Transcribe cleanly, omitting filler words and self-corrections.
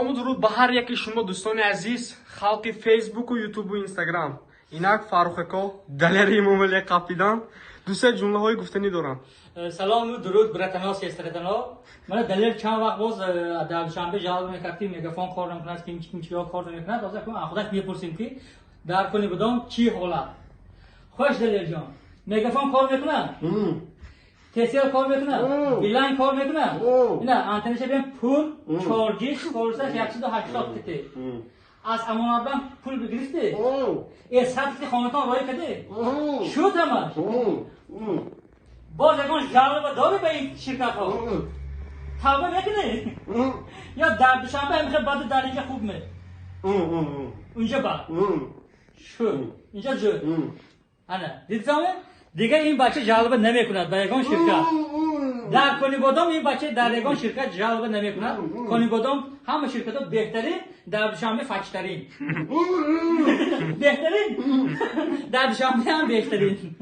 Салому дуруд ба ҳар яки шумо, дӯстони азиз, халқи Фейсбуку, Ютубу, Инстаграм. Инак Фаррухако, Далери Эмомалия қапидан. Ду-се ҷумлаҳои гуфтанӣ дорам. Салому дуруд, братано, сестратано. Мана Далер чанд вақт боз дар Душанбе жалоба мекард, ки Мегафон кор намекунад, ки чиё кор намекунад. Ҳозир худаш мепурсем, ки дар Конибодом чӣ ҳолат. Хуш, Далерҷон, Мегафон кор мекунад, Тесел кор мекунад, Билайн кор мекунад? Ина антеннаша бем, пул 4G скоросташ 180 тт. Аз Амонатбанк пул бигирифти, э сатҳи хонатон роӣ кади шуд, ҳамаш. Боз ягон жалоба дорӣ ба ин ширкатҳо? Тавба мекунӣ ё дар Душанбе ҳамихе баду, дар инҷа хуб ме? Унҷа бад шуд, инҷа зӯр. Ана дидзоме, дигар ин бача жалоба намекунад ба ягон ширкат дар Конибодом. Ин бача дар ягон ширкат жалоба намекунад. Конибодом ҳама ширкатҳо беҳтарин, дар Душанбе фачтарин. Беҳтарин, дар Душанбе ҳам беҳтарин.